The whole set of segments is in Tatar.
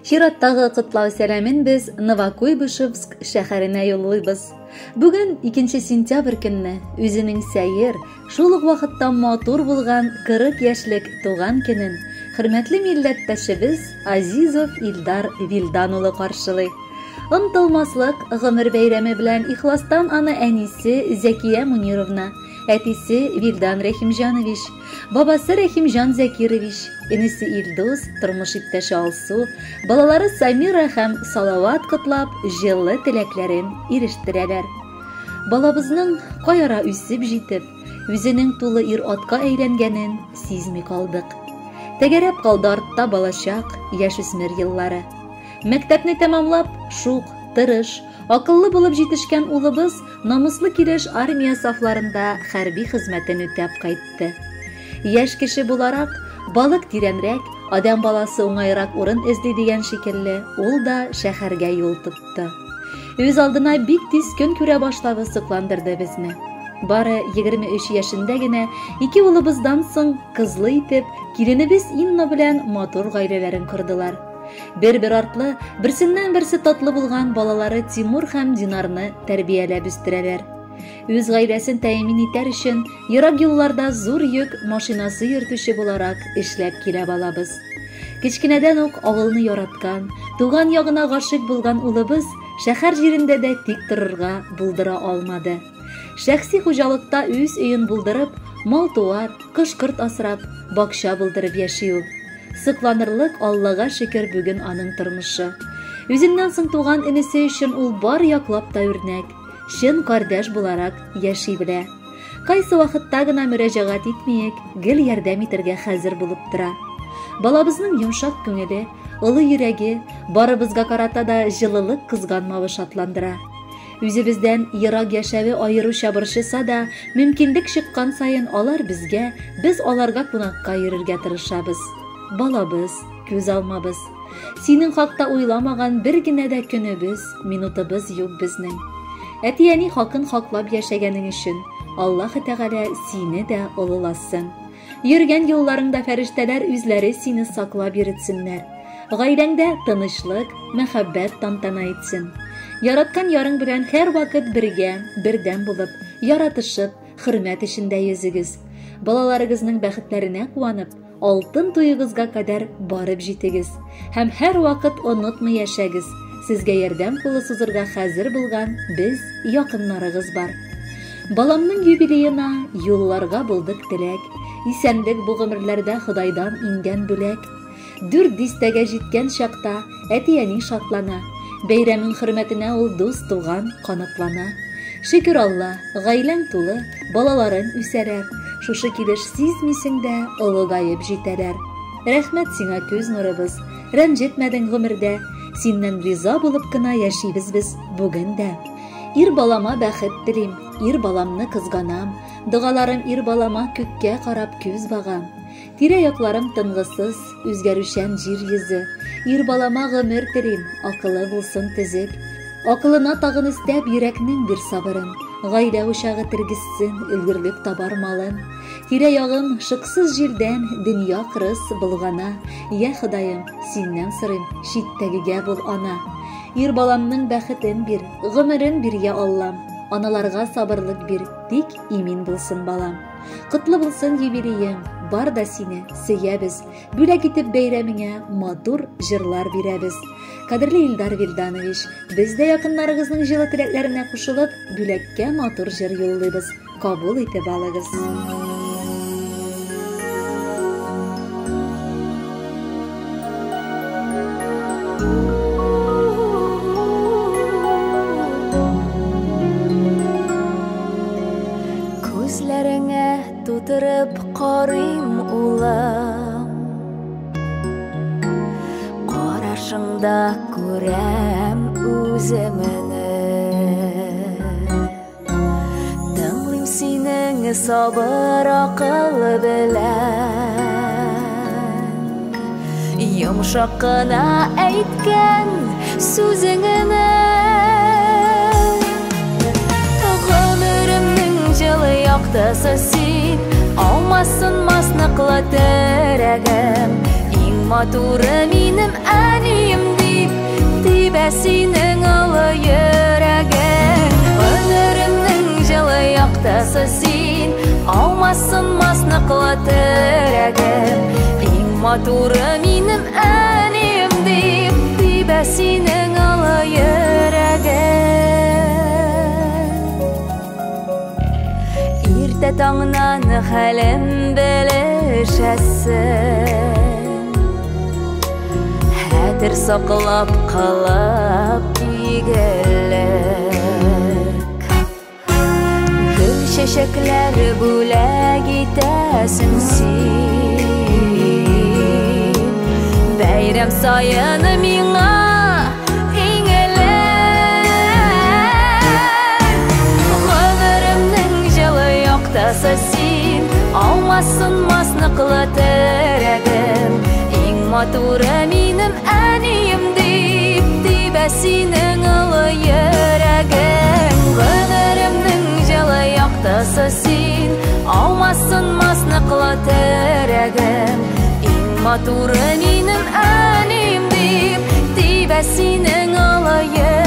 Чираттагы котлау сәламен без Новокуйбышевск шәһәренә юллыйбыз. Бүген 2 сентябрь көнне үзенең сәер, шул ук вакытта матур булган 40 яшьлек туган көнен хөрмәтле милләттәшебез Азизов Илдар Вилдан улы каршылый. Онытылмаслык гомер бәйрәме белән ихластан аны әнисе Зәкия Мунировна, әтисе Вилдан Рәхимҗанович, бабасы Рәхимҗан Зәкирович, энесе Илдус, тормыш иптәше Алсу, балалары Самира һәм Салават котлап, җылы теләкләрен ирештерәләр. Балабызның кай ара үсеп җитеп, үзенең тулы ир-атка әйләнгәнен сизми калдык. Тәгәрәп калды артта балачак, яшүсмер еллары. Мәктәпне тәмамлап, шук, тырыш, акыллы булып җитешкән улыбыз намуслы килеш армия сафларында хәрби хезмәтен үтәп кайтты. Яшь кеше буларак, балык тирәнрәк, адәм баласы уңайрак урын эзли дигән шикелле, ул да шәһәргә юл тотты. Үз алдына бик тиз көн күрә башлавы сокландырды безне. Бары 23 яшендә генә ике улыбыздан соң кызлы итеп, киленебез Инна белән матур гаиләләрен кордылар. Бер-бер артлы, берсеннән берсе татлы булган балалары Тимур һәм Динарны тәрбияләп үстерәләр. Үз гаиләсен тәэмин итәр өчен ерак юлларда зур йөк машинасы йөртүче буларак эшләп килә балабыз. Кечкенәдән үк авылны яраткан, туган ягына гашыйк булган улыбыз шәһәр җирендә дә тик торырга булдыра алмады. Шәхси хуҗалыкта үз өен булдырып, мал-туар, кош-корт асрап, бакча булдырып яши ул. Сокланырлык Аллага шөкер бүген аның тормышы. Үзеннән соң туган энесе өчен ул бар яклап та үрнәк, чын кардәш буларак яши белә. Кайсы вакытта гына мөрәҗәгать итмиек, гел ярдәм итәргә хәзер булып тора. Балабызның йомшак күңеле, олы йөрәге барыбызга карата да җылылык кызганмавы шатландыра. Үзебездән ерак яшәве аеруча борчыса да, мөмкинлек чыккан саен алар безгә, без аларга кунакка йөрергә тырышабыз. Балабыз, күз алмабыз. Синең хакта уйламаган бер генә дә көнебез, минутыбыз юк безнең. Әти-әни хакын хаклап яшәгәнең өчен Аллаһ Тәгалә сине дә олыласын. Йөргән юлларыңда фәрештәләр үзләре сине саклап йөртсеннәр. Гаиләңдә тынычлык, мәхәббәт тантана итсен. Яраткан ярың белән һәр вакыт бергә, бердәм булып, яратышып, хөрмәт эчендә йөзегез. Балаларыгызның бәхетләренә куанып, алтын туегызга кадәр барып җитегез. Һәм һәр вакыт онытмый яшәгез. Сезгә ярдәм кулы сузырга хәзер булган без якыннарыгыз бар. Баламның юбилеена юлларга булдык теләк. Исәнлек бу гомерләрдә Ходайдан иңгән бүләк. 4 дистәгә җиткән чакта әти-әни шатлана. Бәйрәмең хөрмәтенә ул дус туган канатлана. Шөкер Алла, гаиләң тулы, балаларың үсәләр. Шушы килеш сизмисең дә олыгаеп җитәләр. Рәхмәт сиңа, күз нурыбыз, рәнҗетмәдең гомердә. Синнән риза булып кына яшибез без бүген дә. Ир балама бәхет телим, ир баламны кызганам. Догаларым ир балама күккә карап күз багам. Тирә-якларым тынгысыз, үзгәрүчән җир йөзе. Ир балама гомер телим, акылы булсын төзек. Акылына тагын өстәп йөрәкнең бир сабырын. Гаилә учагы тергезсен, өлгерлек табар малын. Тирә-ягым шыксыз җирдән, дөнья кырыс болгана. Я Ходаем, синнән сорыйм, читтәгегә бул ана. Ир баламның бәхетен бир, гомерен бир, я Аллам. Аналарга сабырлык бир, тик имин булсын балам. Котлы булсын юбилеең, бар да сине сөябез. Бүләк итеп бәйрәмеңә матур җырлар бирәбез. Кадерле Илдар Вилданович, без дә якыннарыгызның җылы теләкләренә кушылып, бүләккә матур җыр юллыйбыз. Кабул итеп алыгыз. Күзләреңә тутырып карыйм, улым. Карашыңда күрәм үземне. Тыңлыйм синең сабыр акыл белән. Йомшак кына әйткән сүзеңне. Гомеремнең җылы яктысы син, аумасын ныклы терәгем. Иң матуры минем әнием тибә синең олы йөрәгең. Гомеремнең җылы яктысы син, аумас сынмас ныклы терәгем. Иң матуры минем әнием дип тибә синең олы йөрәгең. Иртә таңнан хәлем белешәсең, хәтер саклап калып игелек. Гөл чәчәкләр бүләк итәсең син, бәйрәм саен миңа иң элек. Гомеремнең җылы яктысы син, аумас сынмас ныклы терәгем. Иң матуры минем әнием дип тибә синең олы йөрәгең. Гомеремнең җылы яктысы син, аумас сынмас ныклы терәгем. Иң матуры минем әнием дип тибә синең олы йөрәгең.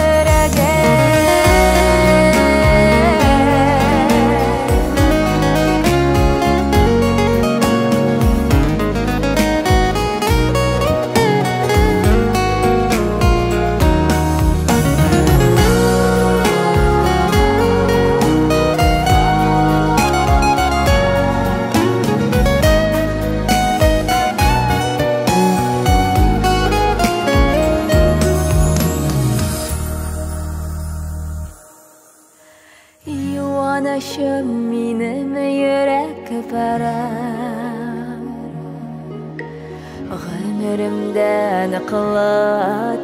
Юанышым минем йөрәк парам, гомеремдә ныклы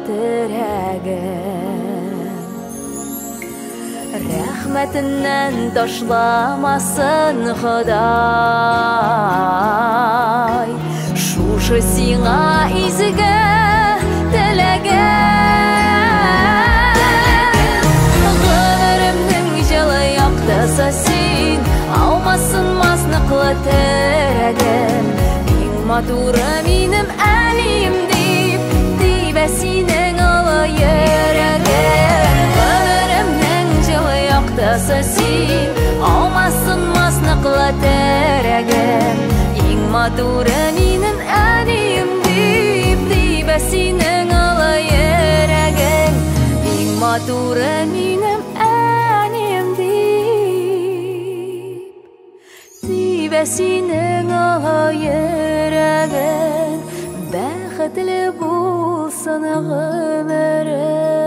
терәгем. Рәхмәтеннән ташламасын Ходай, шушы сиңа изге теләгем. Гомеремнең җылы яктысы син, аумас сынмас ныклы терәгем. Иң матуры минем әнием дип тибә синең олы йөрәгең. Гомеремнең җылы яктысы син, аумас сынмас ныклы терәгем. Иң матуры минем әнием дип тибә синең олы йөрәгең. Иң матуры минем әнием дип тибә синең олы йөрәгең. Бәхетле булсын гомерең.